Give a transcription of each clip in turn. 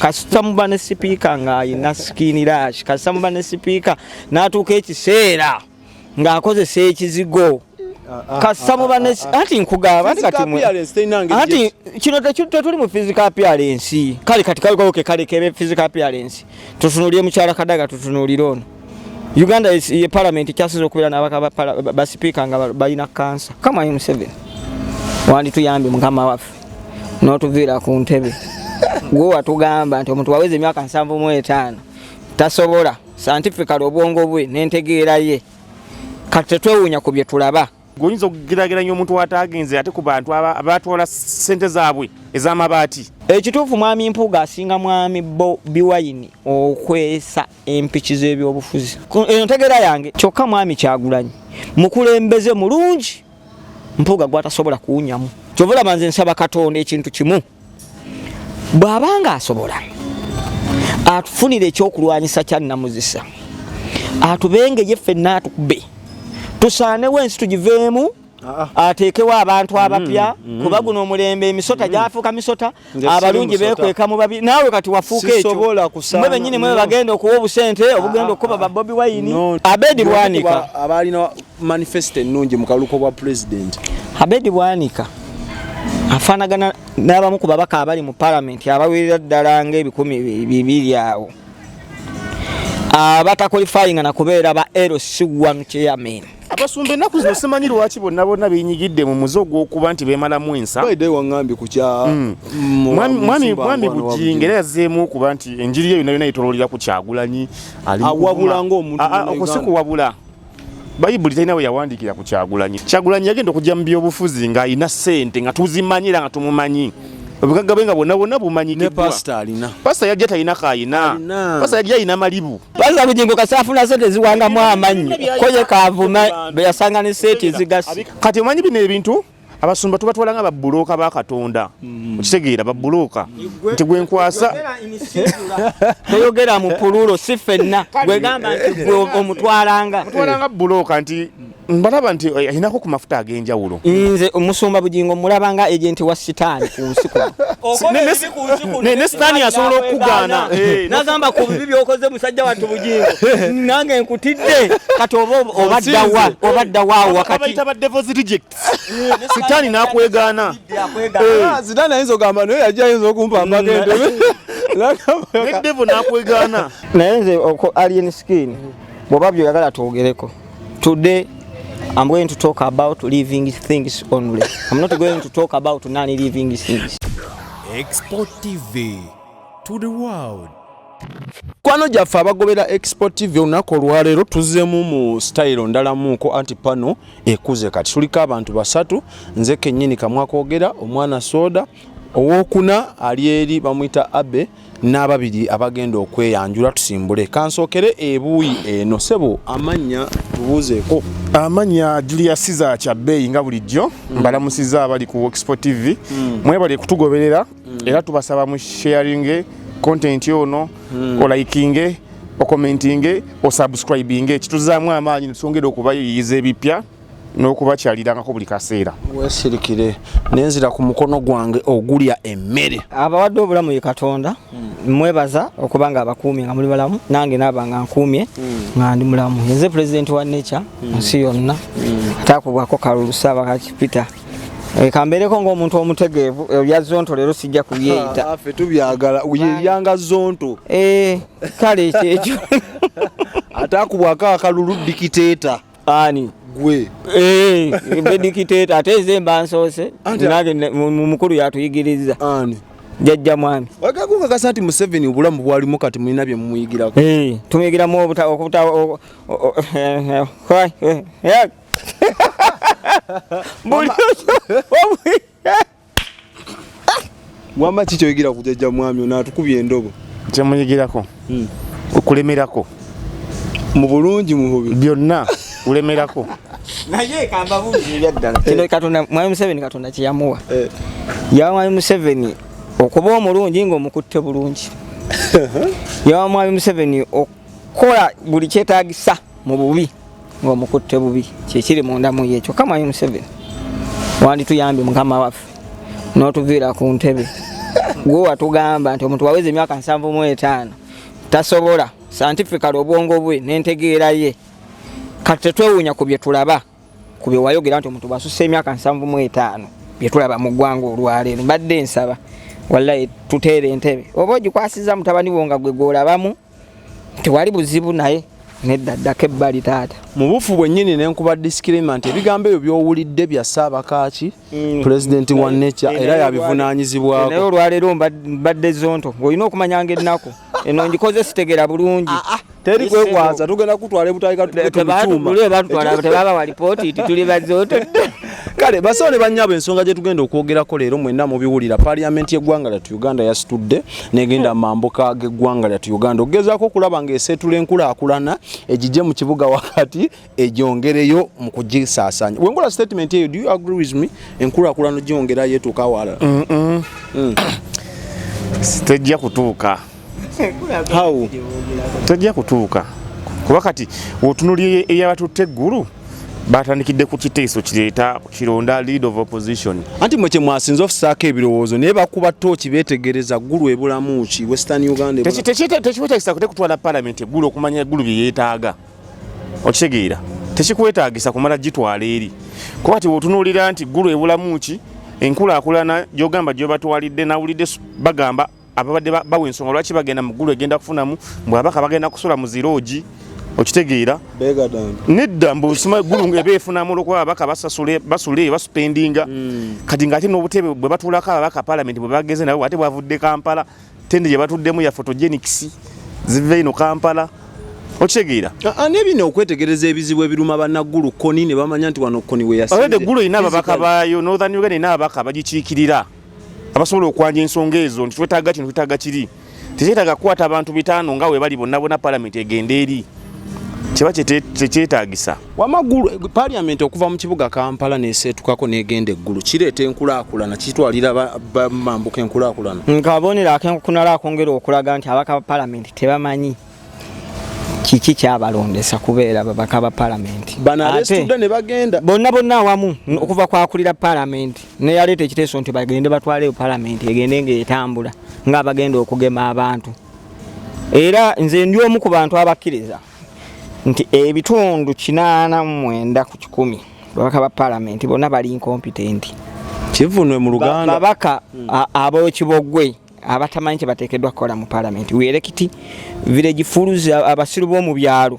Kasita muba ne sipiika ng'ayina skin rash, kasita muba ne sipiika n'atuuka ekiseera ng'akozesa ekizigo, kasita muba ne, anti nkugamba anti kati Physical appearance terina ngeri. Anti kino tetuli mu physical appearance. Kale kati kale kale kebe physical appearance, tutunuulire mukyala Kadaga, tutunuulire ono. Uganda ye parliament kyasinza okubeera n'abaka basipiika nga balina kansa. Kama Museveni, wandituyambye mukama waffe n'otuviira ku ntebe. Gwe watugamba nti omuntu waweza emyaka 75 tasobola scientifically, obwongo bwe n'entegeera ye. Kati tetwewuunya ku bye tulaba. Gweoyinza okugeraageranya omuntu wataagenze ate ku bantu abatwala ssente zaabwe ez'amabaati. Ekituufu, mwami Mpuuga asinga mwami Bobi Wine okwesa empiki z'ebyobufuzi. Eno ntegeera yange. Kyokka mwami Kyagulanyi mukulembeze mulungi, Mpuuga gwatasobola kuwunyamu. Kyova olaba nze nsaba Katonda ekintu kimu: bw'abanga asobola atufunire ekyokulwanyisa kya namuzisa, atubengeye ffenna, atukube tusaanewo ensi tugiveemu, ateekewo abantu abapya, kuba guno omulembe emisota gyafuuka misota. Nze Abalungi siri musota. beekweka mu babi. Naawe kati wafuuka ekyo. Sisobola kusaana- Mwe bennyini mwe No. bagenda okuwa obusente obugenda okukuba ba Bobi Wine. No. Abedi Bwanika. Abalina manifesto ennungi mu kaluko bwa president. Abedi Bwanika afaanagana n'abamu ku babaka abali mu palamenti abawerera ddala ng'ebikumi 2 awo abataqualifyinga nakubeera ba LC1 chairman. Abasumba ennaku zino simanyi lwaki bonna bonna benyigidde mu muze ogw'okuba nti beemalamu ensa. Baide waŋŋambye ku kya Mwami Bujingo era yazzeemu okuba nti enjiri ye yonna yonna yetololera ku Kyagulanyi. Ali mu Awabula kuvuma. ng'omuntu Okwo si Munnayuganda. kuwabula. Bayibuli talina we yawandiikira ku Kyagulanyi. Kyagulanyi yagenda okujja mu byobufuzi ng'alina ssente, nga tuzimanyi era nga tumumanyi, obugagga bwe nga bwonna bwonna Ne bumanyikiddwa. Pasita alina. Pasita yajja talina kaayina. Alina. Pasita yajja alina malibu. Baza Bugingo kasafuna sente ziwangamu amannyo, ko ye kavuma be yasanga ne sente ezigasi. Kati omanyi bino ebintu, abasumba tubatwala nga babulooka ba Katonda, okitegeera? Babulooka nti gwe nkwasa. Toyogera mu pululo, si ffenna. Gwegamba nti gwe omutwalanga. Mutwala nga bulooka nti mbalaba nti alinako ku mafuta ag'enjawulo. Nze omusumba Bugingo mulaba nga agent wa Sitaani ku nsi kuno. Ne Sitaani asobola okugaana. Nagamba ku bibi byokoze, musajja wattu Bugingo, nange nkutidde. Kati oba obaddawa, obaddawaawo wakati? Abayita ba devil's rejects, Sitaani n'akwegaana. Sitaani ayinza ogamba naye yajja ayinza okumpa mpaka entebe. Ne devil n'akwegaana. Naye nze oko Alien Skin, bw'oba byoyagala twogereko, today I'm going to talk about living things only. I'm not going to talk about non-living things. Export TV to the world. Kwano gyaffe abagobera Export TV, olunaku olwaleero tuzzeemu mu sitayiro ndalamuuko, anti pano ekuze. Kati tuliko abantu basatu: nze kennyini kamwakwogera, omwana soda owokuna ali eri bamuyita Abe, n'ababiri abagenda okweyanjula. Tusimbule, kansookere ebuuyi eno. Sebo, amannya tubuuzeeko. Amanya Julius Caesar Kyabbeeyi. Nga bulijjo mbalamusiza abali ku Expo TV. Mwebale kutugoberera era tubasaba mu sharing content ono, olikinge, ocommentinge, osubscribinge, kituzaamu amaanyi netwongera okubayiyiza ebipya n'okubakyalirangako buli kaseera. Weesirikire nenzira ku mukono gwange ogulya emmere. Abawadde obulamu ye Katonda. Mwebaza okuba nga abakuumye nga muli balamu, nange naaba nga nkuumye nga ndi mulamu. Nze pulezidenti wa nature nsi yonna, atakubwako kalulu, Saabakaki Peter. Kambeereko ng'omuntu omutegeevu, ebya zonto leero sijja kubyeyita. Ffe tubyagala, yeryanga zonto. Kale ekyo ekyo. Atakubwako akalulu, dictator. Ani? Gwe. Be dictator, ate nze mba nsoose. Nange mukulu yatuyigiriza. Ani? Jjajja mwami. Wagakukakasa nti Museveni obulamu bwalimu kati mulina bye mumuyigirako? Tumuyigiramu obuta okubuta buli. Wamba ki kyoyigira ku jjajja mwami ono atukubye endobo? Kyemuyigirako, okulemerako. Mu bulungi, mu bubi? Byonna, kulemerako. Naye kambabuuzi, ebyaddala kino Katonda, mwami Museveni Katonda kyeyamuwa, yawa mwami Museveni okuba omulungi ng'omukutte bulungi, yawa mwami Museveni okukola buli kyetaagisa mu bubi ng'omukutte bubi. Kyekiri munda mu ye. Kyokka mwami Museveni, wandituyambye mukama waffe n'otuviira ku ntebe. Gwe watugamba nti omuntu waweza emyaka 75 tasobola scientifically obwongo bwe n'entegeera ye. Kati tetwewuunya ku bye tulaba, ku bye wayogera nti omuntu bw'asussa emyaka 75, bye tulaba mu ggwanga olwaleero. Mbadde nsaba wallahi tuteere entebe, oba ogikwasiza mutabani wo nga gwe gw'olabamu, tewali buzibu, naye nedda, ddako ebbali taata. Mu bufu bwennyini nenkuba disclaimer nti ebigambo ebyo by'owulidde bya Ssaabakaaki, pulezidenti wa Nature, era Naye yabivunaanyizibwako. Olwaleero mbadde zonto, ng'olina okumanyanga ennaku eno ngikoze sitegeera bulungi. Teri kwekwasa, tugenda kutwala ebutayika. Batutwala, tebabawa lipooti nti tuli bazonto. Kale basawo ne bannyabo, ensonga gye tugenda okwogerako leero mwenna mubiwulira. Paaliyamenti y'eggwanga lyattu Uganda yasitudde negenda mu mambuka g'eggwanga lyattu Uganda okugezaako okulaba ng'eseetula enkulaakulana egijje mu kibuga wakati, egyongereyo mu kugisaasaanya. Wenkola statement eyo, do you agree with me? Enkulaakulana gyongerayo etuuka awalala? Tejja kutuuka. How? Tejja kutuuka kuba kati otunulye eyabatutte eggulu, batandikidde ku kiteeso kireeta kironda lead of opposition. Anti mwe kyemwasinze ofusaako ebirowoozo, naye bakuba tooki beetegereza Ggulu ebulamu ki, Western Uganda Tekikwetagisa kute kutwala palamenti eggulu okumanya eggulu bye yeetaaga. Okitegeera? Tekikwetagisa kumala gitwala eri, kuba ti wotunuulira nti Ggulu ebulamu ki, enkulaakulana gyogamba gyobatwalidde, nawulidde bagamba ababadde bawa ensonga lwaki bagenda mu Ggulu, egenda kufunamu mbwe abaka bagenda kusula mu zi lodge. Okitegeera? Nedda, mbusima Ggulu ng'eba efunamu olwokuba ababaka basasule, basule basupendinga. Kati ng'ate n'obutebe bwe batuulako ababaka, palamenti bwe bageze nabo, ate bwavudde Kampala, tende gye batuddemu ya photogenics ziva eno Kampala. Okitegeera? Nebino okwetegereza ebizibu ebiruma bannaggulu koni ne bamanya nti wano koni we yasinze. Already Ggulu erina ababaka baayo, Northern Uganda erina ababaka abagikiikirira abasobola okwanja ensonga ezo nti twetaaga kino, twetaaga kiri. Tekyetaaga kukwata abantu 500 nga we bali bonna bonna palamenti egenda eri, kiba tekyetaagisa. Wamaggulu, parliament okuva mu kibuga Kampala neseetukako negenda eggulu kireeta enkulaakulana, kitwalira bamambuka enkulaakulana? Nkabonero akenkunala akongera okulaga nti ababaka ba palamenti tebamanyi kiki kyabalondesa kubeera babaka ba palamenti. Bano abeesitudde ne bagenda bonna bonna awamu, okuva kwakulira palamenti neyaleeta ekiteeso nti bagende batwaleyo palamenti egende ng'etambula ng'abagenda okugema abantu. Era nze ndi omu ku bantu abakkiriza nti ebitundu 89 babaka ba palamenti bonna bali incompetent. Kivunwe mu Luganda. Babaka ab'ekibogwe abatamanyi kye bateekeddwa kukola mu palamenti. We elect village fools, abasiru b'omu byalo,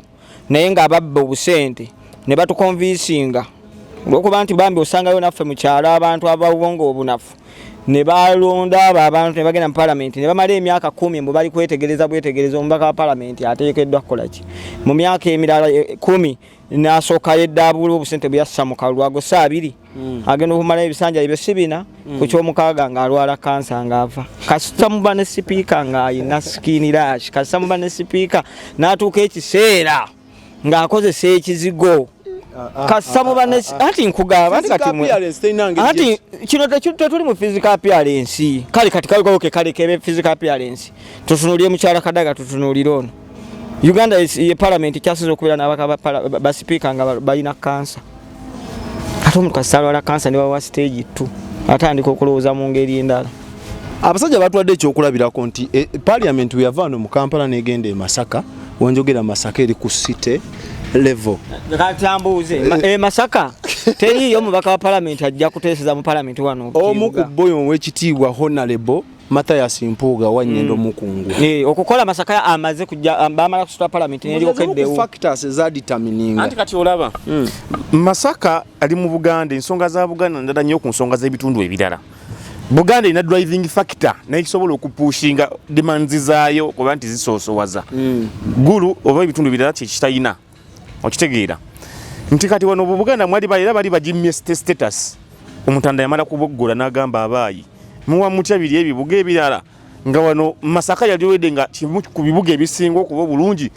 naye ng'ababba obusente ne batuconvincinga olwokuba nti bambi osangayo naffe mu kyalo abantu abawonga obunafu ne balonda abo abantu ne bagenda mu palamenti ne bamala emyaka 10 mbu bali kwetegereza bwetegereza omubaka wa palamenti ateekeddwa kukola ki. Mu myaka emirala 10 n'asookayo eddaabula obusente bwe yassa mu kalulu ago si 20, agenda okumala ebisanja ebyo si 4, ku kyomukaaga ng'alwala kansa ng'ava. Kasita muba ne sipiika ng'ayina skin rash, kasita muba ne sipiika n'atuuka ekiseera ng'akozesa ekizigo, kasita muba ne, anti nkugamba anti kati appearance terina ngeri. Anti kino tetuli mu physical appearance. Kale kati kale kale kebe physical appearance, tutunuulire mukyala Kadaga, tutunuulire ono. Uganda ye parliament kyasinze okubeera n'abaka ba sipiika nga balina kansa. Ate omuntu kasita alwala kansa ne bawa stage 2, atandika okulowooza mu ngeri endala. Abasajja batwadde ekyokulabirako nti parliament we yava wano mu Kampala negenda e Masaka, wenjogera Masaka eri ku city level. Katambuuze, e Masaka teriiyo mubaka wa parliament ajja kuteeseza mu parliament wano? Omu ku boyo owekitiibwa Honorable Mathias Mpuuga Wanyendo Mukungu. Okukola Masaka amaze kujja, bamala kusitula parliament neryoka eddewo. Factors ezadetermininga. Anti kati olaba Masaka ali mu Buganda, ensonga za Buganda ndala nnyo ku nsonga z'ebitundu ebirala. Buganda erina driving factor naye kisobola okupushinga demands zaayo kuba nti zisoosowaza Gulu oba ebitundu ebirala kyekitalina. Okitegeera nti kati wano bu Buganda mwali era bali bagimmye status. Omutanda yamala kuboggola n'agamba abaayi muwa mutya biri ebibuga ebirala nga wano Masaka yali owedde nga kimu ku bibuga ebisinga okuba obulungi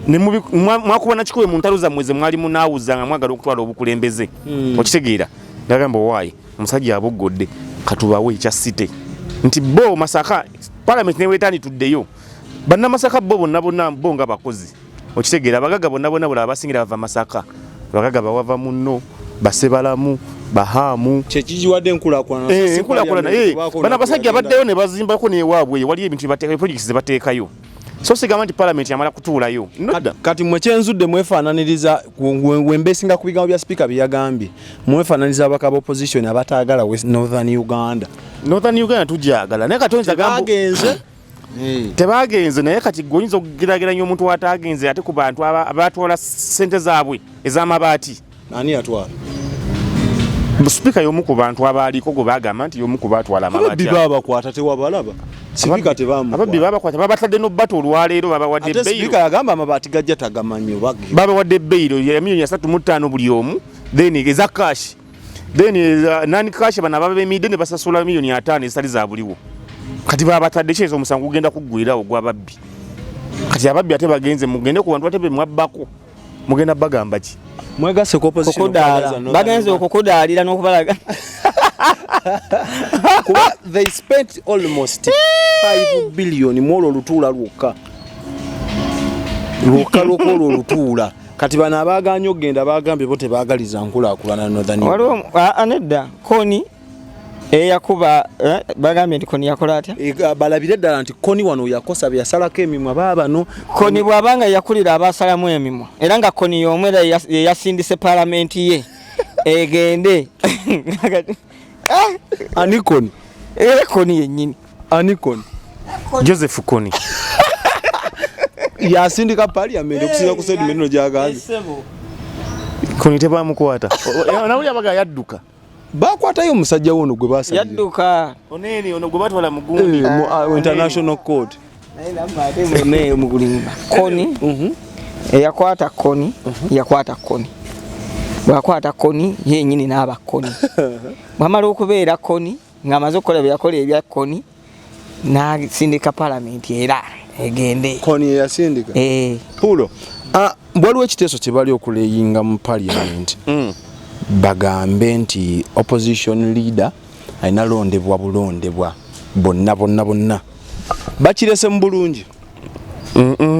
ne mwakuba nakikube mu ntalo zammwe ze mwali munaawuza nga mwagala okutwala obukulembeze. Okitegeera? Nagamba owaayi omusajja aboggodde, katubawe ekya city nti bo Masaka parliament newetaani tuddeyo. Bannamasaka bo bonna bonna bo nga bakozi. Okitegeera? Abagagga bonna bonna bula abasingira bava Masaka, abagagga bawava munno. Basebalamu, Bahamu. Kyekigiwadde enkulaakulana. Enkulaakulana. Bano abasajja baddeyo ne bazimbako newaabwe, waliyo ebintu byebateekayo, projects zebateekayo, so sigamba nti parliament yamala kutuulayo. Nodda. Kati mwe kyenzudde mwefaananiriza wembesinga ku bigambo bya sipiika bye yagambye, mwefaananiriza ababaka ba opposition abataagala Northern Uganda. Northern Uganda tujagala, naye kati oyinza gamba Bagenze. Tebagenze, naye kati gwe oyinza okugeraageranya omuntu atagenze ate ku bantu abatwala ssente zaabwe ez'amabaati? Ani yatwala? Sipiika y'omu ku bantu abaaliko gwe bagamba nti y'omu ku batwala Ababbi amabaati. Babakwata, tewabalaba? Sipiika Ababbi tebamukwata. Babakwata, babatadde nobbata olwaleero, babawadde Ate bail. sipiika yagamba amabaati gajja tagamanyi oba Babawadde bail ya miliyoni 35 buli omu, then eza cash, then non cash bano ababemidde ne basasula miliyoni 50 ezitali za buliwo. Kati babatadde kyezo, omusango gugenda kuggwirawo gw'ababbi. Kati ababbi ate bagenze, mugende ku bantu ate be mwabbako, mugenda bagamba ki? Mwegase ku opposition Kukudaala. okwagaza Northern Bagenze Uganda. okukudaalira n'okubalaga. Kuba they spent almost 5 billion mu olwo olutuula lwokka lwokka lwokka olwo olutuula. Kati bano abaaganye okugenda bagambye bo tebaagaliza nkulaakulana Northern Uganda. Waliwo nedda, Koni eyakuba, bagambye nti Koni yakola atya? Balabire ddala nti Koni wano yakosa bye yasalako emimwa baabano. Koni bw'abanga yakulira abasalamu emimwa, era nga Koni y'omu era yeyasindise palamenti ye egende. Ani Koni? Era Koni yennyini. Ani Koni? Joseph Koni. Yasindika parliament okusinza ku statement no gyagambye. Koni tebamukwata, nawuli abaga yadduka. Bakwatayo omusajja wono gwe basalira. Yadduka. Oneni ono gwe batwala mugundi. Mu international court. Mugulimba Koni eyakwata Koni, yakwata Koni, bwakwata Koni yenyini n'aba Koni, bwamala okubeera Koni ng'amaze okukola bye yakola ebya Koni, n'asindika palamenti era egende. Koni yeyasindika. Eh. Pulo, waliwo ekiteeso kye bali okuleyinga mu parliament, bagambe nti opposition leader alina londebwa bulondebwa bonna bonna bonna. Bakirese mu bulungi?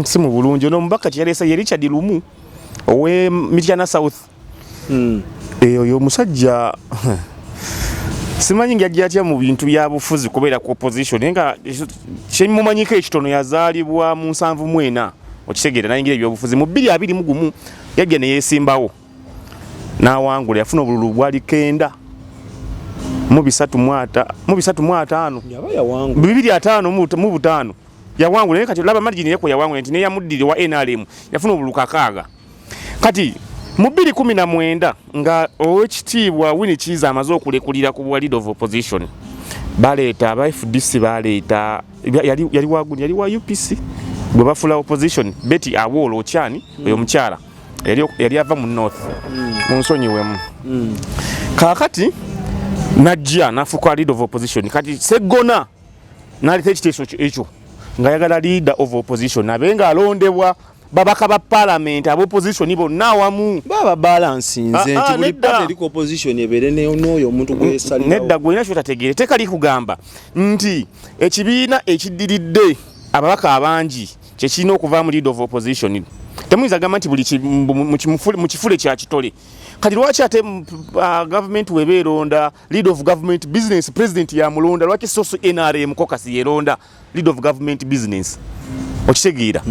Si mu bulungi. Ono omubaka kyeyaleese ye Richard Lumu owe Mityana South. Oyo omusajja simanyi ng'ajja atya mu bintu bya bufuzi kubeera ku opposition, naye nga kyemumanyiko ekitono, yazaalibwa mu 74, okitegeera, nayingira ebyobufuzi mu 2021, yajja ne yeesimbawo n'awangula, yafuna obululu bwali 935. Yaba yawangula. 255 yawangula, naye kati olaba margin yeko yawangula nti neyamuddire wa NRM yafuna obululu 6. Kati mu 2019 nga owekitiibwa Winnie Kiiza amaze okulekulira ku bwa leader of opposition, baleeta aba FDC, baleeta yali wa gundi, yali wa UPC, bwe bafula opposition, Betty Awoolo Okyani. Oyo omukyala yali ava mu North, mu nsonyiwemu. Kaakati najja nafuuka leader of opposition. Kati Seggona naleeta ekiteeso ekyo ng'ayagala leader of opposition abe ng'alondebwa babaka ba parliament aba opposition bonna awamu. Baba balansinze Ah, nti ah, buli nedda. party eri ku opposition ebeere n'oyo omuntu gwesalirawo. Nedda, gwolina kyotategeere. Teeka likugamba nti ekibiina ekiddiridde ababaka abangi kyekirina okuvaamu leader of opposition. Temuyinza gamba nti buli mu kifule kya kitole. Kati lwaki ate government weba eronda leader of government business, president yamulonda, lwaki soso NRM caucus yeronda leader of government business? Okitegeera?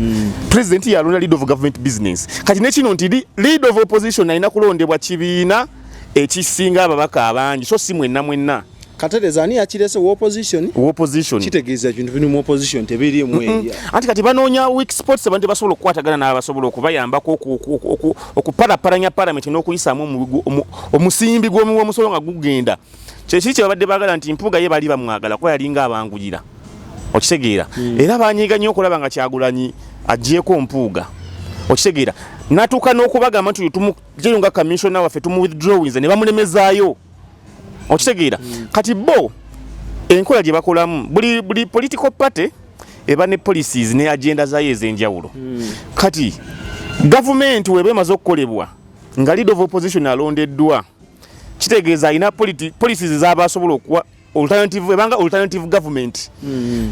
President yalonda leader of government business. Kati nekino nti leader of opposition alina kulondebwa kibiina ekisinga ababaka abangi, so si mwenna mwenna. Katereza, ani yakirese wa opposition? Opposition. Kitegeeza ebintu biri mu opposition tebiriimu erya. Anti kati banoonya weak spots, abantu tebasobola okukwatagana n'abasobola okubayambako okupalapalanya parliament n'okuyisaamu omusimbi gw'omuwa omusolo nga gugenda. Kyekiri kye babadde baagala nti Mpuuga ye bali bamwagala kuba yalinga abanguyira, okitegeera? Era banyiiga nnyo okulaba nga Kyagulanyi agyeko Mpuuga, okitegeera? Natuuka n'okubagamba nti tumujeyo nga commissioner waffe, tumuwithdrawinze, ne bamulemezaayo, okitegeera? Kati bo enkola gye bakolamu, buli political party eba ne policies ne agenda zayo ez'enjawulo. Kati gavumenti weba emaze okukolebwa nga leader of opposition alondeddwa, kitegeeza alina policies z'aba asobola okuwa. Alternative, ebanga alternative government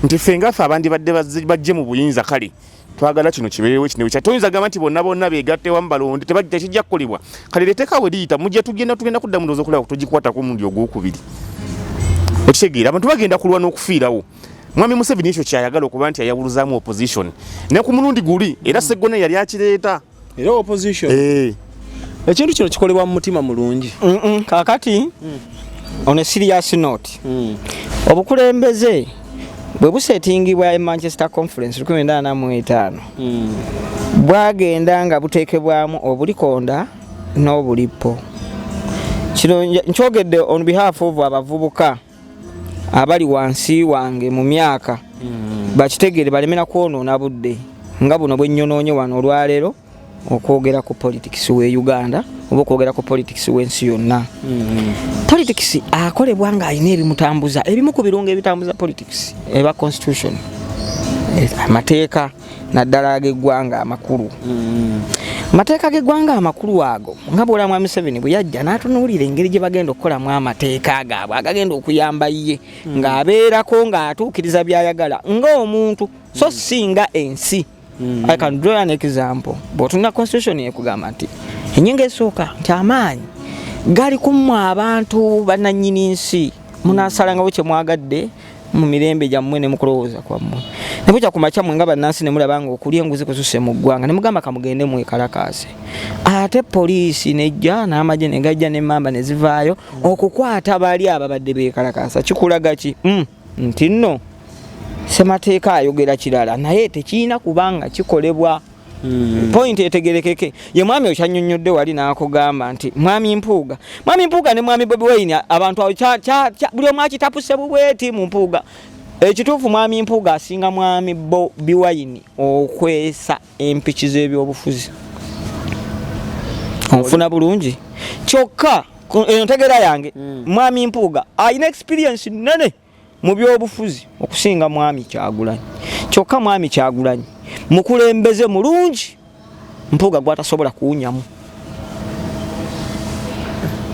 nti ffe nga ffe abandibadde bajje mu buyinza, kale twagala kino kibeerewo, kino kya toyinza gamba nti bonna bonna beegatte wamu balonde, tekijja kukolebwa. Kale etteeka we liyita mujja tugenda kudda mu ndowooza okulaba tugikwatako omulundi ogwokubiri. Okitegeera, abantu bagenda kulwana okufiirawo. Mwami Museveni ekyo kyayagala okuba nti ayawuluzaamu opposition ne ku mulundi guli era Seggona yali akireeta. Era opposition. Eh. Ekintu kino kikolebwa mu mutima mulungi. Kakati on a serious note, obukulembeze bwe busetingibwa e Manchester Conference 1945, bwagenda nga buteekebwamu obulikonda n'obulippo. Kino nkyogedde on behalf of abavubuka abali wansi wange mu myaka, bakitegere balemera kwonoona budde nga buno bwe nnyonoonye wano olwaleero okwogera ku politics we Uganda oba okwogera ku politics w'ensi yonna. Politics akolebwa ng'alina ebimutambuza. Ebimu ku birungo ebitambuza politics eba constitution, amateeka naddala ag'eggwanga amakulu. Amateeka g'eggwanga amakulu ago, nga bw'olaba Mwami Museveni bwe yajja n'atunuulira engeri gye bagenda okukolamu amateeka gaabwe agagenda okuyamba ye ng'abeerako ng'atuukiriza by'ayagala ng'omuntu, so si nga ensi. I can draw an example. Bw'otunula constitution ekugamba nti ennyingo esooka nti amaanyi gali kummwe abantu bannannyini nsi, munaasalangawo kye mwagadde mu mirembe gyammwe ne mukulowooza kwammwe. Ne bukya ku makya mmwe nga bannansi ne mulaba nga okulya enguzi kususse mu ggwanga, ne mugamba kamugende mwekalakaase, ate poliisi nejja n'amagye ne gajja n'emmamba ne zivaayo okukwata bali ababadde beekalakaasa. Kikulaga ki? Nti nno ssemateeka ayogera kirala, naye tekirina kubanga kikolebwa. Point etegerekeke ye mwami okyannyonnyodde wali n'akugamba nti mwami Mpuuga ne mwami Bobi Wine, abantu awo buli omu akitapuse bubweti mu Mpuuga. Ekituufu, mwami Mpuuga asinga mwami Bobi Wine okwesa empiki z'ebyobufuzi. Onfuna bulungi? Kyokka eno ntegeera yange, mwami Mpuuga alina experience nene mu byobufuzi okusinga mwami Kyagulanyi. Kyokka mwami Kyagulanyi mukulembeze mulungi Mpuuga gwatasobola kuwunyamu.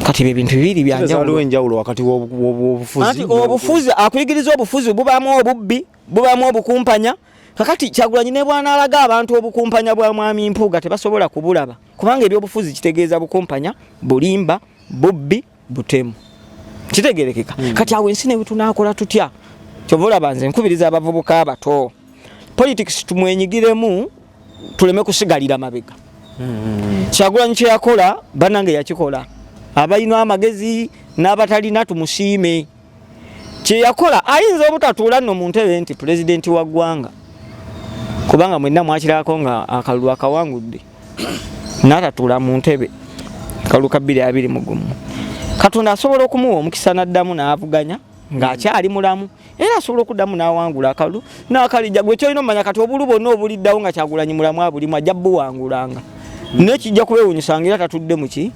Kati ebyo ebintu bibiri waliwo byanjawulo. Enjawulo wakati w'obufuzi Anti obufuzi akuyigiriza obufuzi bubaamu obubbi, bubaamu obukumpanya. Kakati Kyagulanyi ne bw'anaalaga abantu obukumpanya bwa mwami Mpuuga, tebasobola kubulaba, kubanga ebyobufuzi kitegeeza bukumpanya, bulimba, bubbi, butemu. Kitegerekeka? Kati awo ensi ne tunaakola tutya? Kyova olaba nze nkubiriza abavubuka abato, politics tumwenyigiremu, tuleme kusigalira mabega. Kyagulanyi kyeyakola, bannange, yakikola. Abalina amagezi n'abatalina tumusiime kyeyakola. Ayinza obutatuula nno mu ntebe nti pulezidenti wa ggwanga, kubanga mwenna mwakirako nga akalulu akawangudde n'atatuula mu ntebe, akalulu ka 2021. Katonda asobola okumuwa omukisa n'addamu n'avuganya ng'akyali mulamu, era asobola okuddamu n'awangula akalulu n'akalijja. Gwe kyolina omanya, kati obulu bwonna obuliddawo nga Kyagulanyi mulamu abulimu, ajja buwangulanga, naye kijja kubewunyisa nga era tatudde muki,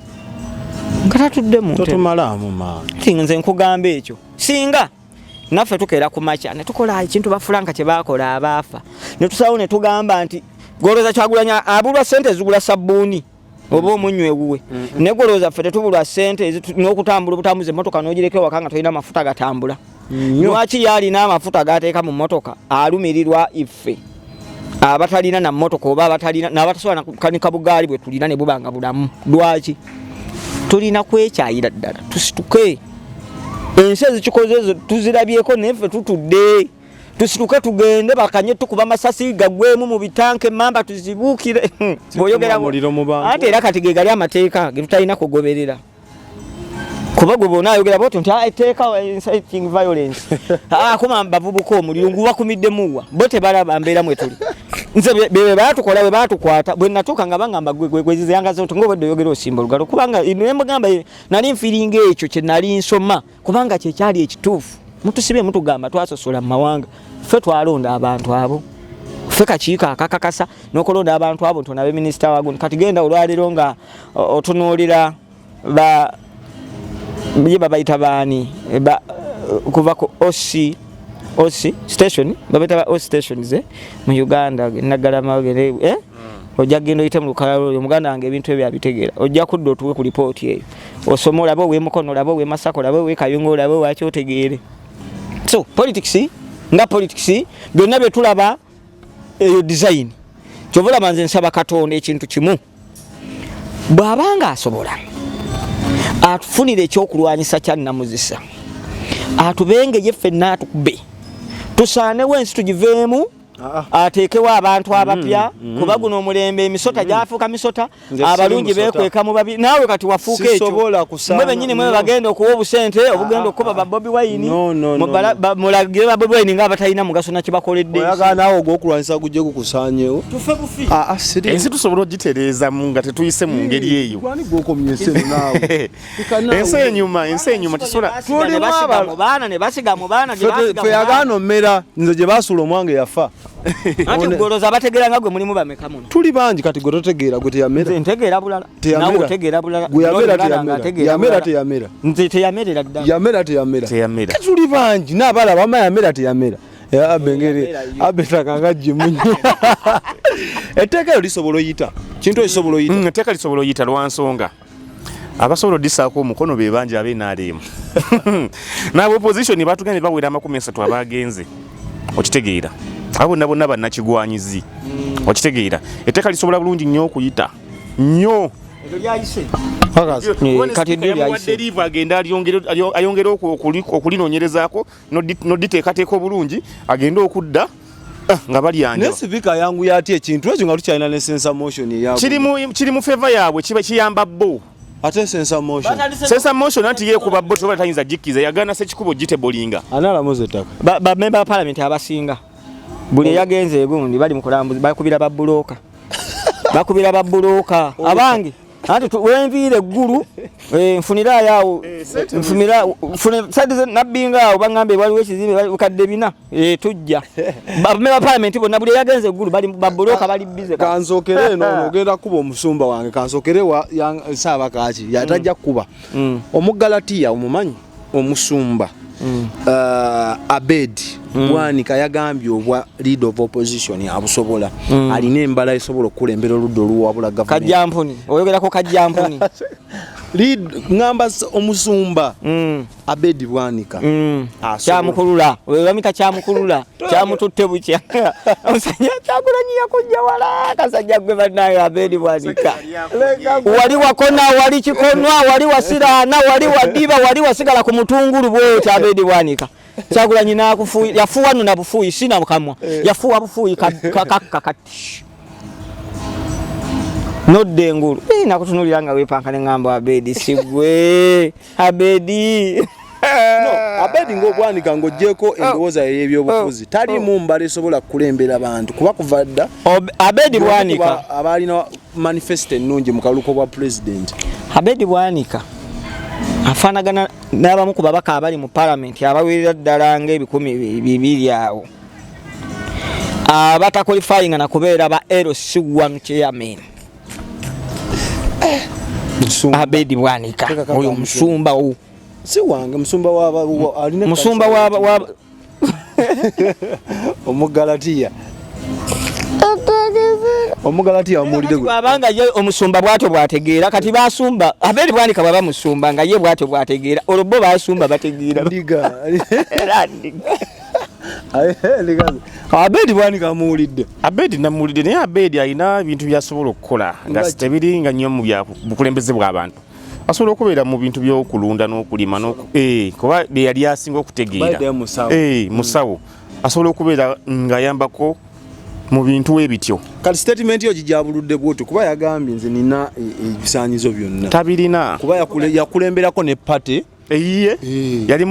nga tatudde mu ntebe. Totumalaamu maanyi. Nti nze nkugamba ekyo, singa naffe tukeera ku makya ne tukola ekintu bafulanka kye baakola abaafa, ne tusalawo ne tugamba nti golooza Kyagulanyi abulwa sente ezigula sabbuuni oba omunywa ewuwe, naye golooza ffe tetubulwa sente n'okutambula obutambuza emmotoka n'ogireka ewaka nga tolina mafuta gatambula. Lwaki ye alina amafuta gateeka mu mmotoka alumirirwa iffe abatalina na mmotoka oba abatalina n'abatasobola nakukanika bugaali bwe tulina ne buba nga bulamu? Lwaki tulina kwekyayira ddala tusituke? Ensi ezikikoze ezo tuzirabyeko, naye ffe tutudde. Tusituke tugende, bakanye tukuba masasi gagwemu mu bitanka, emamba tuzibuukire. Bw'oyogera Omuliro mu bantu. Ate era kati ge gali amateeka ge tutalina kugoberera, kuba gwe bwona ayogera bwotyo nti, "Ah, etteeka inciting violence." Ah, kuma bavubuka omuliro ngubakumiddemuwa, bo tebalaba mbeera mwe tuli. Nze bye baatukola, bwe baatukwata, bwe natuuka nga bangamba gwe gweziyangaza nti ngaobwedde oyogera osimba olugalo, kubanga nembagamba nali nfiringa ekyo kye nali nsoma, kubanga kyekyali ekituufu. Mutusibye, mutugamba twasosola mu mawanga. Ffe twalonda abantu abo, ffe kakiiko akakakasa n'okulonda abantu abo nti onabe minisita wago. Kati genda olwaleero nga otunuulira ba ye babayita baani, kuva ku OC station, babayita ba OC stations mu Uganda, Nagalama, eh? Ojja kugenda oyite mu lukalala oyo muganda wange ebintu ebyo abitegeera. Ojja kudda otuwe ku lipooti eyo, osome olabe ow'e Mukono, olabe ow'e Masaka, olabe ow'e Kayunga, olabe owaki, otegeere. So politics nga politics, byonna bye tulaba eyo design. Kyova olaba nze nsaba Katonda ekintu kimu, bw'abanga asobola atufunire ekyokulwanyisa kya namuzisa, atubenge ye ffenna, atukube tusaanewo ensi tugiveemu, ateekewo abantu abapya, kuba guno omulembe emisota gyafuuka misota. Nze Abalungi siri musota. beekweka mu babi. Naawe kati wafuuka ekyo. Sisobola kusaana- Mwe bennyini mwe No. bagenda okuwa obusente obugenda okukuba ba Bobi Wine. No, no, no, no. Mulagire ba Bobi Wine ng'abatalina mugaso nakibakoledde. Oyagala naawe ogwokulwanyisa gujje gukusaanyewo? Tufe bufi. Ah, siri. Ensi tusobola ogitereezamu nga tetuyise mu ngeri eyo. Gwani gwokomye ssebo naawe? Leka naawe. Ensi enyuma, ensi enyuma, tusobola Ne basiga mu baana, ne basiga mu baana, gye basiga Fe mu baana. yagaana ommera nze gye baasuula omwange yafa. Anti goloza abategeera nga gwe mulimu bameka muno? Tuli bangi. Kati gwe totegeera, gwe teyamera. Nze ntegeera bulala. Teyamera. Naawe otegeera bulala. Gwe yamera, N'oli mulala teyamera. ng'ategeera Yamera, bulala. teyamera. Nze teyamerera ddala. Yamera, teyamera? Teyamera. Kati tuli bangi n'abalaba ama yamera, teyamera. Abe engeri Yamera yo. abe takanga gimunye. Etteeka eryo lisobola oyita kintu ekisobola oyita? Etteeka lisobola oyita lwa nsonga abasobola odisaako omukono be bangi abe NRM n'aba opposition batugambye bawera 30 abagenze. Okitegeera, abo bonna bonna bannakigwanyizi. Okitegeera, etteeka lisobola bulungi nnyo okuyita nnyo. Eryo lyayise. Kakasa. Kati eryo lyayise. Leave agenda ayongere okulinoonyerezaako n'oditeekateeka obulungi, agende okudda nga balyanja. Naye sipiika ayanguya atya ekintu ekyo nga tukyalina ne censure motion eya Kiri mu favour yaabwe, kiba kiyamba bo. Ate censure motion? Censure motion anti yeekuba bo, toba tayinza gikkiriza, yagaana Sekikubo gitablinga. Ani alamuza ettaka? Bamemba ba palamenti abasinga buli eyagenze egundi bali mu kulambuza, bakubira babulooka, bakubira babulooka abange. Anti wenviire eggulu, nfunirayo awo, nfunira nfune sente nabbinga awo, baŋŋambye waliwo ekizimbe bukadde 400, tujja. Bamemba ba palamenti bonna buli eyagenze eggulu bali babulooka, bali busy. Kansokere eno, ono ogenda kuba omusumba wange. Kansokere wa Saabakaaki yatajja kukuba. Omugalatiya omumanyi, omusumba Abed Bwanika yagambye obwa leader of opposition abusobola, alina embala esobola okukulembera oludda oluwabula gavumenti. Kajjampuni, oyogerako kajjampuni. Ŋŋamba omusumba Abed Bwanika asobola. Kyamukulula, bamita kyamukulula, kyamututte bukya. Omusajja Kyagulanyi yakujja wala, kasajja gwe bannange. Abedi Bwanika, wali wakona, wali kikonwa, wali wasiraana, wali wadiba, wali wasigala ku mutungulu bwoti. Abedi Bwanika, Kyagulanyi nakufuuyi, yafuuwa nno na bufuuyi, sina mukamwa, yafuuwa bufuuyi kakka kati nodda engulu. Nakutunulira nga weepanka ne ŋŋamba Abedi sigwe Abedi. No, Abedi ng'Obwanika, ng'oggyeko endowooza ye y'ebyobufuzi, taliimu mbala esobola kukulembera bantu, kuba kuva dda Abedi Bwanika kuba abaalina manifesto ennungi mu kalulu bwa pulezidenti. Abedi Bwanika afaanagana n'abamu ku babaka abali mu palamenti abawerera ddala ng'ebikumi 200 awo abataqualifyinga na kubeera ba LC1 chairman. Abedi Bwanika Teeka oyo musumba wo. Si wange, musumba alina Musumba wa Omugalatiya, Omugalatiya omuwulidde gwe. Bw'abanga ye omusumba bw'atyo bw'ategeera, kati basumba Abedi Bwanika bw'aba musumba nga ye bw'atyo bw'ategeera, olwo bo basumba bategeera? Ndiga. Era ndiga. Ndiga. Abedi Bwanika amuwulidde? Abedi namuwulidde, naye Abedi alina ebintu byasobola okukola nga Nga ki? tebiringa nnyo mu bya bukulembeze bw'abantu. Asobola okubeera mu bintu by'okulunda n'okulima kuba bye yali asinga okutegeera. By the way, musawo. Musawo, asobola okubeera ng'ayambako mu bintu ebityo. Kati statement yo gijabuludde bwotyo, kuba yagambye nze nina ebisaanyizo byonna. Tabirina. Kuba yakulemberako ne party. Eyiye.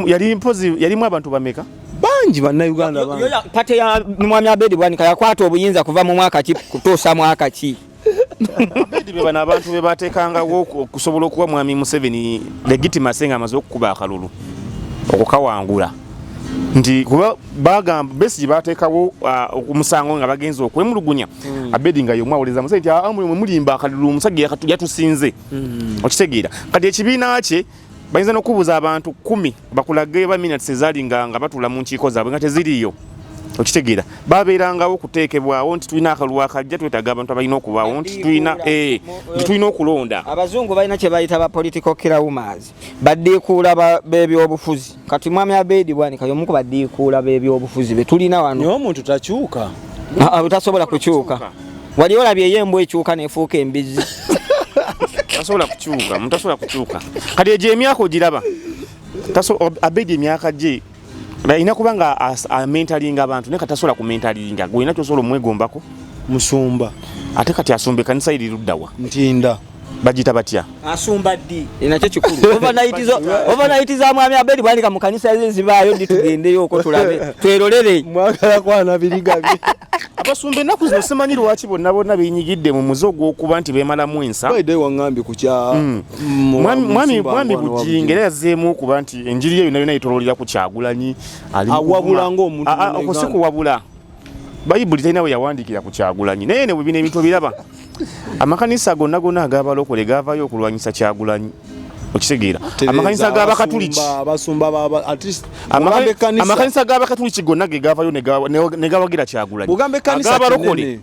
Yali mpozi yalimu abantu bameka? Bangi, bannayuganda bangi. Party ya mwami Abedi Bwanika yakwata obuyinza kuva mu mwaka ki kutuusa mwaka ki? Abedi be bano abantu be bateekangawo okusobola okuwa mwami Museveni legitimacy nga amaze okukuba akalulu okukawangula, nti kuba bagamba Besigye bateekawo omusango nga bagenze okwemulugunya, Abedi nga y'omu awuliriza Museveni nti, "Ah, mwe mulimba, akalulu omusajja yatusinze." Okitegeera, kati ekibiina kye bayinza n'okubuuza abantu 10 bakulage ba minutes ezaali nga batuula mu nkiiko zaabwe nga teziriiyo. Okitegeera, babeerangawo okuteekebwawo nti tulina akalulu akajja, twetaaga abantu abalina okubaawo nti tulina nti tulina okulonda. Abazungu balina kye bayita ba political killers, baddiikuula b'ebyobufuzi. Kati mwami Abedi Bwanika y'omu ku baddiikuula b'ebyobufuzi be tulina wano. Naye omuntu takyuka. Ah, ah, tasobola kukyuka. Wali olabye eyo embwa ekyuka nefuuka embizzi? Tasobola kukyuka, omuntu tasobola kukyuka. Kati egyo emyaka ogiraba, Abedi emyaka gye alina kuba nga amentalinga abantu, naye kati tasobola kumentalinga. Gwe olina kyosobola omwegombako? Musumba. Ate kati asumba ekkanisa eri luddawa? Ntinda. Bagiyita batya? Asumba ddi? Nakyo kikulu. Overnight za mwami Abedi Bwanika mu kanisa ze zibaayo ddi? Tugendeyo okwo tulabe, twerolere. Mwagala kwana biriga bye. Abasumba ennaku zino simanyi lwaki bonna bonna benyigidde mu muze ogw'okuba nti beemalamu ensa. By waŋŋambye ku kya Mwami Bugingo era yazzeemu okuba nti enjiri ye yonna yonna yetoloolera ku Kyagulanyi. Ali mu Awabula kuvuma. ng'omuntu Ah, ah, mu okwo si Uganda. kuwabula. Bayibuli terina we yawandiikira ku Kyagulanyi, naye ne bwe bino ebintu obiraba, amakanisa gonna gonna ag'abalokole gaavaayo okulwanyisa Kyagulanyi. Okitegeera, amakanisa g'abakatuliki, Abasumba at least bw'ogamba ekkanisa, amakanisa g'abakatuliki gonna ge gaavayo ne gawagira Kyagulanyi. Bw'ogamba ekkanisa Ag'abalokole kinene,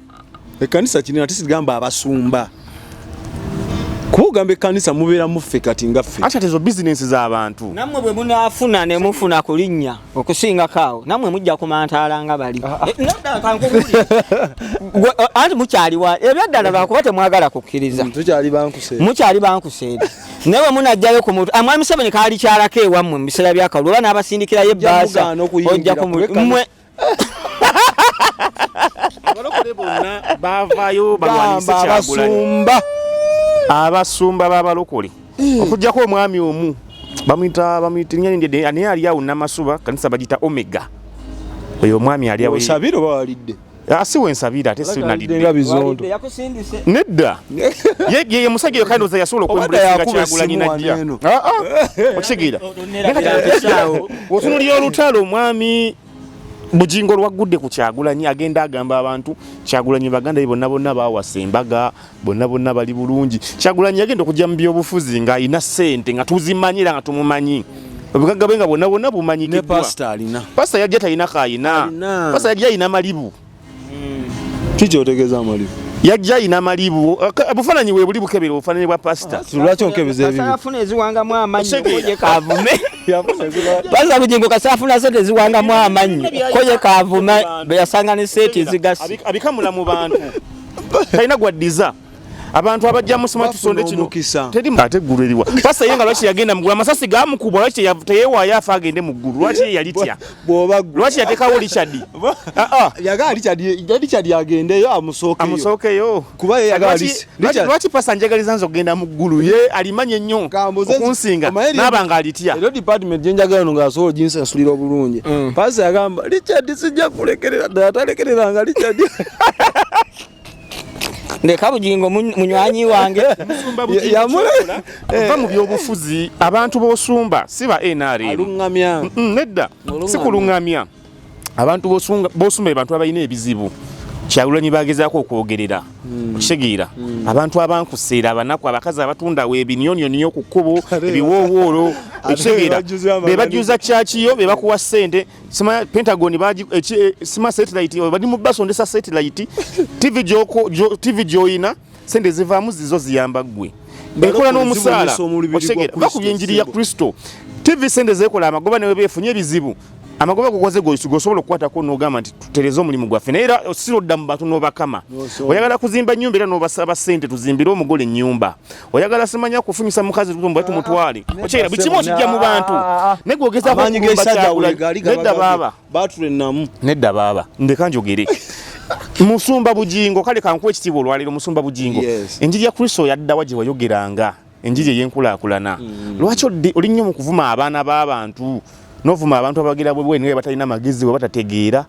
ekkanisa kinene, ate sigamba abasumba, kuba ogamba ekkanisa mubeera muffe kati nga ffe. Ate ate ezo bizinensi z'abantu. Nammwe bwe munaafuna ne mufuna ku linnya okusingako awo, nammwe mujja kumantaala nga bali. Nedda, kankubuulire. Anti mukyaliwa ebyaddala lwakuba temwagala kukkiriza. Tukyali bankuseera. Mukyali bankuseera, naye bwe munajjayo ku muntu, mwami Museveni kaali kyalako ewammwe mu biseera byakalulu oba n'abasindikirayo ebbaasa, mugaana okuyingira ojja kumu kuba ekkanisa- mmwe Abalokole bonna baavaayo balwanyise Gamba Kyagulanyi. abasumba. Abasumba b'abalokole, okugyako omwami omu bamuyita naye ali awo Namasuba, kanisa bagiyita Omega. Oyo omwami ali awo. Osabire oba walidde? Ah, si wensabira ate Alidde nga sinalidde. bizonto. Yakusindise. Nedda, ye musajja oyo kandi oza yasobola Obadde okwembulesinga yakuba Kyagulanyi essimu najja. wano eno. Ah, ah, okitegeera, otunulira olutalo omwami Bugingo lwaggudde ku Kyagulanyi, agenda agamba abantu Kyagulanyi baganda be bonna bonna bawasa embaga, bonna bonna bali bulungi. Kyagulanyi yagenda okujja mu byobufuzi ng'alina ssente nga tuzimanyi era nga tumumanyi, obugagga bwe nga bwonna bwonna Ne bumanyikiddwa. pasita alina. Pasita yajja talina kaayina. Alina. Pasita yajja alina malibu. Kiki otegeeza amalibu? Yajja alina malibu. Obufaananyi bwe buli, bukebera obufaananyi bwa pasita. Lwaki onkebeza ebibi? Kasafuna eziwangamu amannyo. Otegeera. Koje kavume Pasita Bugingo, kasafuna sente eziwangamu amannyo, koje kavume bwe yasanga ne sente ezigasi. Abikamula mu bantu, talina gwaddiza. Abantu abajja musoma Bafuna tusonde kino. omukisa. Teri ate eggulu eriwa? Pasita ye nga lwaki yagenda mu ggulu? Amasasi gamukubwa, lwaki teyeewaayo afa agende mu ggulu? Lwaki ye yalitya? Bw'oba ggwe. Lwaki yateekawo Richard? Ah, ah. Yagala Richard agendeyo amusookeyo. Amusookeyo. Kuba ye yagala Lwaki- Richard- Lwaki pasita njagaliza nze okugenda mu ggulu, ye alimanye ennyo Kambuze- okunsinga, Omanyi naaba nga alitya? Era department gyenjagala no ng'asobola oginsasulira obulungi. Pasita yagamba Richard sijja kulekerera ddala, talekereranga Richard. Ndeka Bugingo munywanyi wange. Va mu byobufuzi. Abantu b'osumba si ba NRM. Aluŋŋamya. Nedda, Oluŋŋamya. si kuluŋŋamya. Abantu b'osumba be bantu abalina ebizibu Kyagulanyi bagezaako okwogerera. Okitegeera, abantu abankuseera, abanaku, abakazi abatundawo ebinyonyonyo ku kkubo, ebiwoowoolo. Okitegeera, bajjuza be bajjuza kyakiyo, be bakuwa ssente. Sima Pentagon baji sima satellite bali mu basondesa satellite TV TV gyoyina, sente zivaamu zizo ziyamba ggwe, ekola n'omusaala. Zibonyesa omubiri gwa Okitegeera, Kristo, bakubye enjiri ya Sebo. Kristo. TV sente zekola amagoba, newe befunye ebizibu, amagoba gukoze gosobola okukwatako n'ogamba nti tutereze omulimu gwaffe, naye era sirodda mu bantu n'obakama. N'osonda. Oyagala kuzimba nnyumba, era n'obasaba ssente tuzimbire omugole ennyumba. Oyagala simanya kufunyisa mukazi tumba tumutwale. Okitegeera, buli kimu okijja mu bantu, naye gwe ogezaako Amaanyi okulumba g'essajja Kyagulanyi. weegali. Nedda baaba. Batula ennamu. Nedda baaba, ndeka njogere. Musumba Bugingo, kale kankuwa ekitiibwa olwaleero, musumba Bugingo. Yes. Enjiri ya Kristo yaddawa gye wayogeranga enjiri ey'enkulaakulana? Lwaki oli nnyo mu kuvuma abaana b'abantu, n'ovuma abantu abagira bwe bwe batalina magezi, bwe batategeera?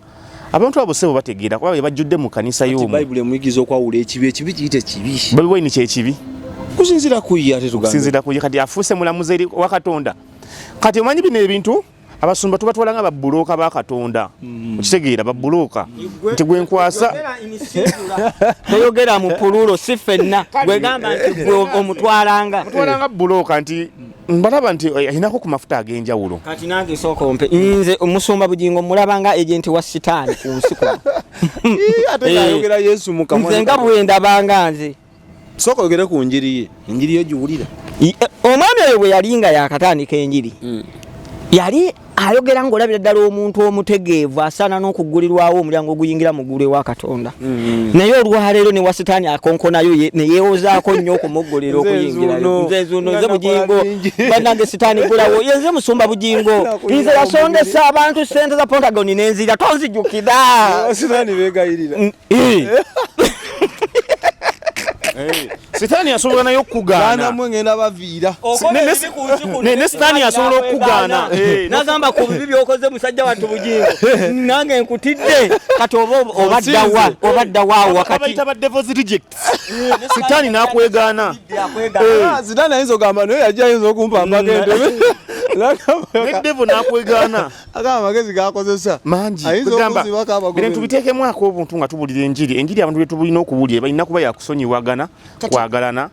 Abantu abo sebo bategeera, kuba be bajjudde mu kanisa y'omwo. Bayibuli emuyigiriza okwawula ekibi, ekibi kiyite kibi. Bobi Wine kyekibi? Kusinziira ku ye, ate tugambe. Kusinziira ku ye, kati afuuse mulamuzi eri wa Katonda. Kati omanyi bino ebintu Abasumba tubatwala nga babulooka ba Katonda. Okitegeera, babulooka nti gwe nkwasa. Toyogera mu pululo, si ffenna. Gwegamba nti gwe omutwalanga. Mutwala nga bulooka nti mbalaba nti alinako ku mafuta ag'enjawulo. Kati nange sooka ompe, nze omusumba Bugingo mulaba nga agent wa Sitaani ku nsi kuno. Ate ng'ayogera Yesu mu kamwa. Nze nga bwendabanga nze. Sooka oyogere ku njiri ye, enjiri ye giwulira. Omwami oyo bwe yali nga yakatandika enjiri, yali ayogera ng'olabira ddala omuntu omutegeevu asaana n'okugulirwawo omulyango oguyingira mu ggulu ewa Katonda. Naye olwaleero ne wa Sitaani akonkonayo ne yeewozaako nnyo okumuggulira Nze okuyingirayo. nzuuno. Nze nzuuno, Nga nze nakola Bugingo. bingi. Bannange, Sitaani gulawo. Ye nze musumba Bugingo. Nakulira Nze yasondesa abantu ssente za Pentagon n'enzira, tonzijjukira. Sitaani beegayirira. Sitaani asobola naye okugaana. Baana ngenda baviira. Ne Sitaani asobola okugaana. Nagamba ku bibi byokoze, musajja wattu Bugingo, nange nkutidde. Kati oba obaddawa, obaddawa wakati? Babayita ba devil's rejects. Sitaani n'akwegaana. Ah, Sitaani ayinza okugamba naye yajja ayinza okumpa mpaka entebe. Ne devil n'akwegaana. Agamba amagezi gakozesa Mangi. Ayinza Kugamba, okuzibako abagoberezi. bino tubiteekemu ak'obuntu nga tubulira enjiri. Enjiri abantu betulina okuwulira balina kuba yakusonyiwagana, kwagalana,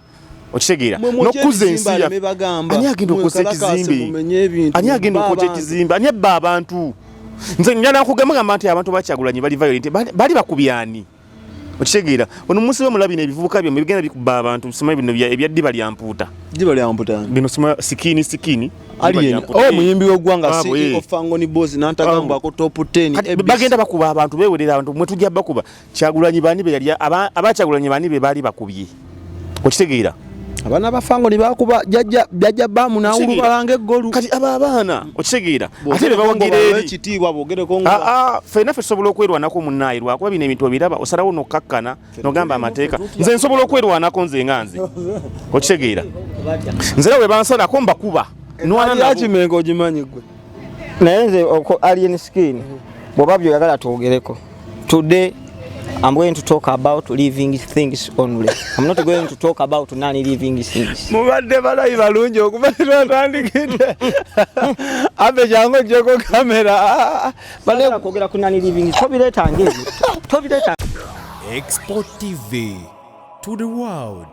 okitegeera, Mwe mwokye n'okukuza ensi ebizimbe yaffe. aleme bagamba. Ani agenda okwosa Mwekalakaase ekizimbe? mumenye ebintu, Ani agenda mubbe okwokya abantu. ekizimbe? Ani abba abantu? Nze njala nkugamba gamba nti abantu baKyagulanyi bali violent, bali bakubyani, okitegeera? Ono musibe mulabino ebivubuka byammwe bigenda bikuba abantu. Simanyi bino ebya ddiba lya mpuuta. Ddiba lya mpuuta. Bino sima sikini sikini. Alien, Ddiba lya oh, muyimbi w'eggwanga. Abo, CEO Fangoni Boys n'antagambwako top 10. Kati ABC. bagenda bakuba abantu, bewerera abantu. Mwe tujja bakuba. Kyagulanyi bani be yali abaKyagulanyi bani be baali bakubye, okitegeera? Abaana ba Fangoni bakuba jajja jajja bamu nawulubalanga eggolu. Kati abo abaana, okitegeera, ate be bawagira eri ekitiibwa boogereko nga Ah, ah, ffenna ffe tusobola okwerwanako munnaayi, lwakuba bino ebintu obiraba osalawo nokkakkana nogamba amateeka. Nze nsobola okwerwanako nze nga nze, okitegeera? Nze era bwe bansalako mbakuba, nwana nabo. Yakimenga ogimanyi gwe. Naye nze oko Alien Skin, bw'oba byoyagala twogereko, today I'm going to talk about living things only. I'm not going to talk about non-living things. Mubadde balayi balungi okuva twatandikidde. Abe jangu ojjeko kamera. Bale kwogera ku non-living, tobireetanga ebyo, tobireeta. Export TV to the world.